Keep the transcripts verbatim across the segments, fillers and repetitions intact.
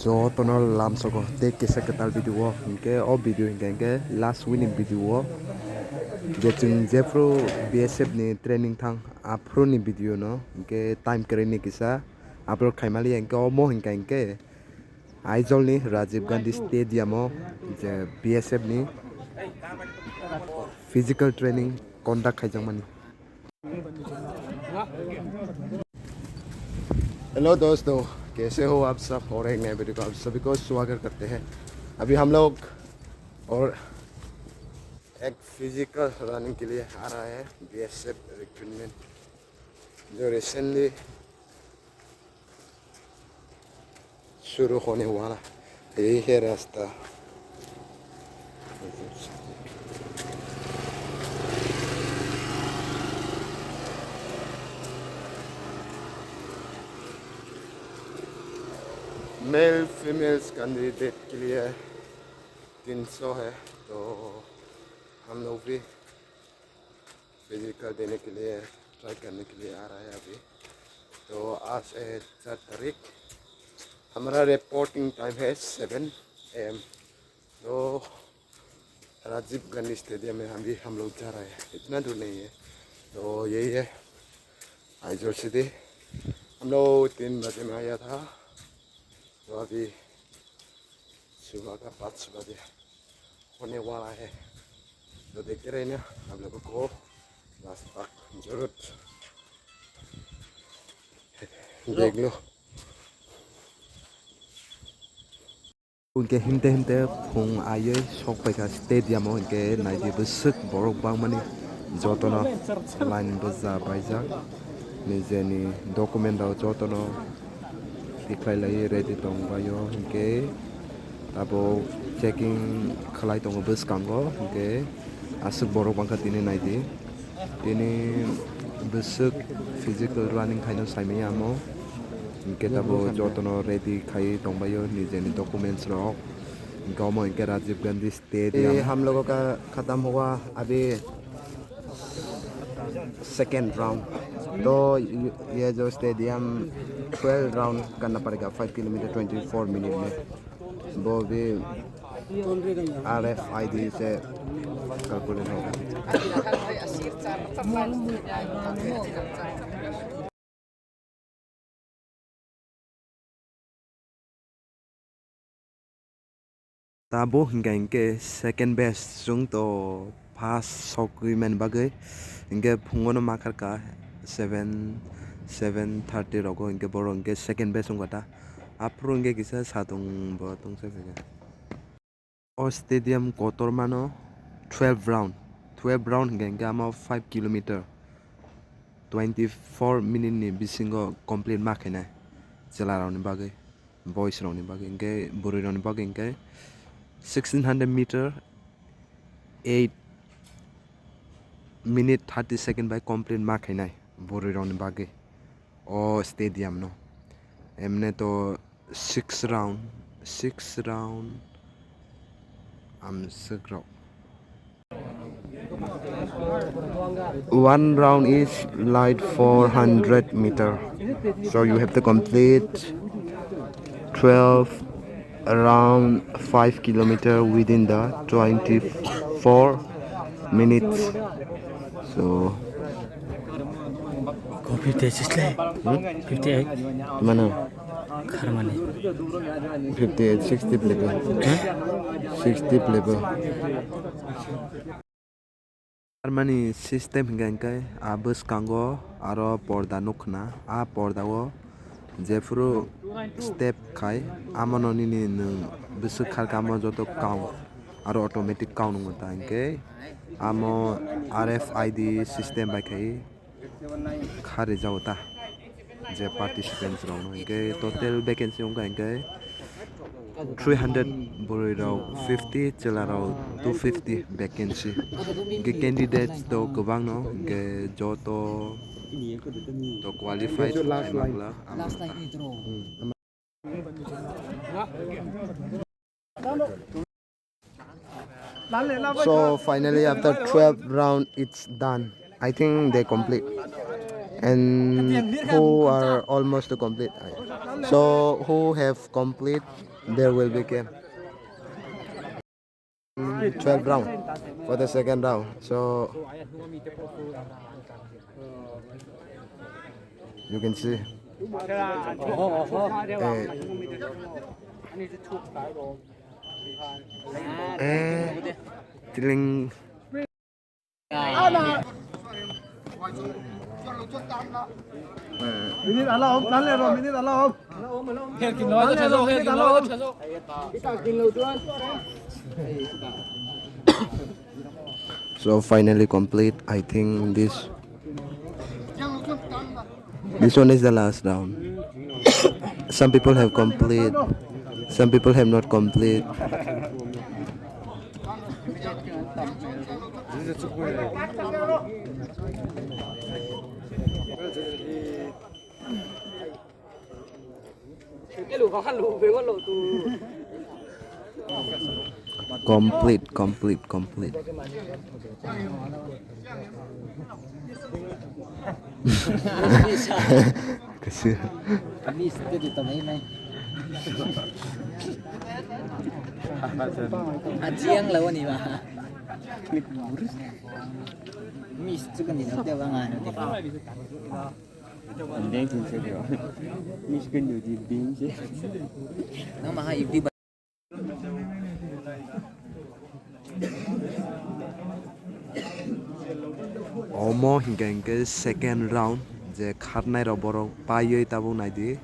Jotono lamsogo tei kisa kwtal video o, hinkhe o video hinkhe, hinkhe last week ni video o, je chwng jephru B S F ni training thang, aphuru ni video no hinkhe time kwrwi ni kisa upload khaimaliya, hinkhe omo hinkhe, hinkhe Aizawl ni Rajiv Gandhi Stadium o je B S F ni physical training conduct khaijakmani. Hello दोस्तों, कैसे हो आप सब? और एक नए वीडियो को आप सभी को स्वागत करते हैं। अभी हम लोग और एक फिजिकल रनिंग के लिए आ रहा है, बीएसएफ रिक्रूटमेंट जो रिसेंटली शुरू होने वाला। यही है रास्ता। मेल फीमेल्स कैंडिडेट के लिए तीन सौ है, तो हम लोग भी फिजिकल देने के लिए, ट्राई करने के लिए आ रहा है अभी। तो आज है चार तारीख, हमारा रिपोर्टिंग टाइम है सेवन ए एम। तो राजीव गांधी स्टेडियम में हम भी, हम लोग जा रहे हैं, इतना दूर नहीं है। तो यही है आइजोल सिटी। हम लोग तीन बजे में आया था, तो अभी सुबह का पाँच बजे होने वाला है। तो देखते रहना आप लोगों को लास्ट तक जरूर देख लो। Hinkhe himte himte phung aiwi sok paikha stadium o, hinkhe naidi bwswk borok bangmani jotono line bwja baijak, nijeni document rok jotono tikhlai lai ready tong baio, hinkhe tabuk checking khlai tongo bwskango, hinkhe aswk borok bangkha tini naidi. Tini bwswk physical running khaino saimanya amo. Hinkhe tabuk jotono ready khai tongbaio nijeni documents rok. Hinkhe omo hinkhe Rajiv Gandhi Stadium. ये हम लोगों का खत्म हुआ अभी second round. तो ये जो स्टेडियम ट्वेल्व राउंड करना पड़ेगा, five kilometre twenty four minute में। वो भी आर एफ आई डी से कैलकुलेट होगा। Tabuk hinkha hinkhe second batch chwng to first sogwi mani bagwi hinkhe phungono makharkha seven, seven thirty rogo hinkhe borok hinkhe second batch wngkha ta. Aphuru hinkhe kisa satung bo tongsa phaikha. O stadium kotormano twelve round, twelve round hinkhe hinkhe amo five kilometer, twenty four minute ni bisingo complete ma khainai chwla rokni bagwi. Boys rokni bagwi hinkhe, bwrwi rokni bagwi hinkhe sixteen hundred meter eight minute thirty second bai complete ma khainai bwrwi rokni bagwi o stadium no. Emne to six round, six round amswk rok. One round is like four hundred meter, so you have to complete twelve round, five kilometer within the twenty four minutes. So, Ko fifty eight sisle? Hmm? Fifty eight. Mano? Kharmani. Fifty eight, sixty plebo. Huh? Sixty plebo. Kharmani system hinkha hinkhe a bwskango aro porda nukkhna. A porda o jephuru step khai, amono nini nwng bwswk kharkha, amo joto count, aro automatic count wngkha ta hinkhe amo R F I D system bai khai kha rijao ta je participants rokno. Hinkhe total vacancy wngkha hinkhe three hundred, bwrwi rok fifty, chwla rok two fifty vacancy. Hinkhe candidates to kwbangno, hinkhe joto to qualified khai mangla ang. So finally, after twelve round, it's done. I think they complete. And who are almost to complete? So who have complete, there will be game. Mm, twelve round for the second round. So you can see. Eh, eh, tiling. Minute allow, tahan le bro, minute allow. Tahan le bro, minute allow. So finally complete, I think this, this one is the last round. Some people have complete, some people have not complete. Complete, complete, complete. Kasi. Miss, itu di tengah ini. Aji yang lawan ini, Pak. Miss, itu kan di nanti abang anu di. Andeng sing se dio. Miss kan dio di bing se. Nama ha ibdi. Omo hinkhe hinkhe second round je kharnai rok borok paiwi tabuk naidi,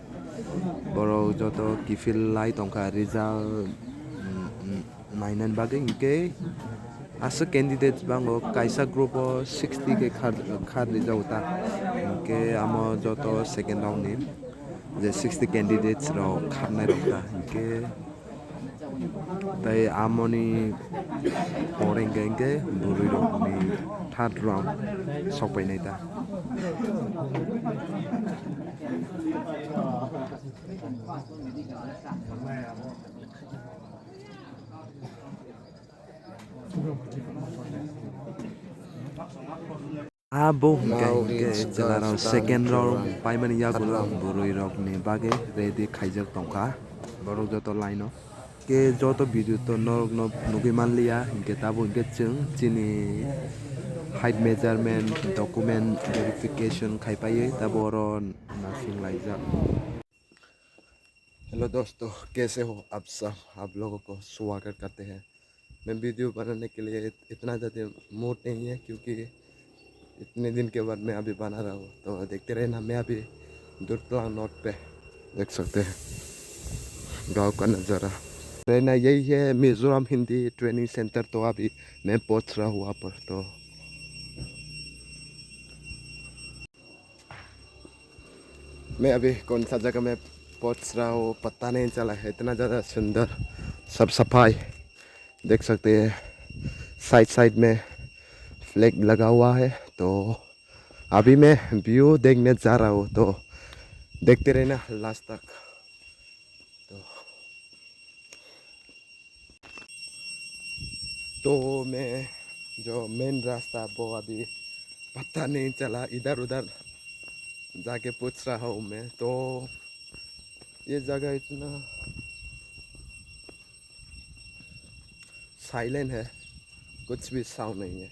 borok joto kiphil lai tongkha result, mm, mm, nainani bagwi hinkhe aswk candidate bango kaisa group o sixty khe khar, khar rijak ta hinkhe amo joto second round ni je sixty candidates rok kharnai rok ta hinkhe. Tai amoni pore hingke hingke bwrwi rokni third round sokpainai ta. Abo hingke hingke chwla rok second round paimani yagulo bwrwi rokni bagwi ready khaijak tongkha borok joto line o. Hingke joto video to norok no nugwi manliya hingke tabo hingke chwng chini height measurement document verification khai paiwi tabo oro nasing laijak. Hello दोस्तों, कैसे हो आप सब? आप लोगों को स्वागत करते हैं। मैं वीडियो बनाने के लिए इत-, इतना ज़्यादा मूड नहीं है, क्योंकि इतने दिन के बाद मैं अभी बना रहा हूँ। तो देखते रहना, मैं अभी दुर्तलांग नॉर्थ पे, देख सकते हैं गांव का नज़ारा। रहना यही है मिजोरम हिंदी ट्रेनिंग सेंटर। तो अभी मैं पहुँच रहा हूँ वहाँ पर। तो मैं अभी कौन सा जगह में पहुंच रहा हूँ, पता नहीं चला है। इतना ज़्यादा सुंदर, सब सफाई देख सकते हैं। साइड साइड में फ्लैग लगा हुआ है। तो अभी मैं व्यू देखने जा रहा हूँ, तो देखते रहना लास्ट तक। तो तो मैं जो मेन रास्ता वो अभी पता नहीं चला, इधर उधर जाके पूछ रहा हूँ मैं। तो ये जगह इतना साइलेंट है, कुछ भी साउंड नहीं है।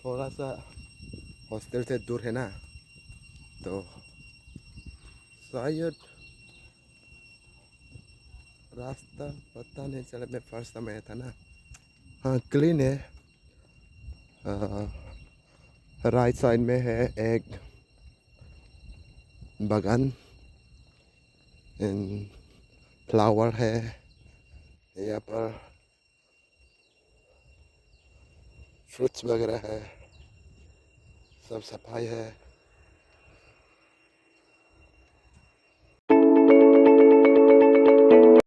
थोड़ा सा हॉस्टल से दूर है ना, तो शायद रास्ता पता नहीं चला। मैं फर्स्ट टाइम आया था ना। हाँ, क्लीन है। राइट साइड में है एक बागान एंड फ्लावर है। यहाँ पर फ्रूट्स वगैरह है, सब सफाई है।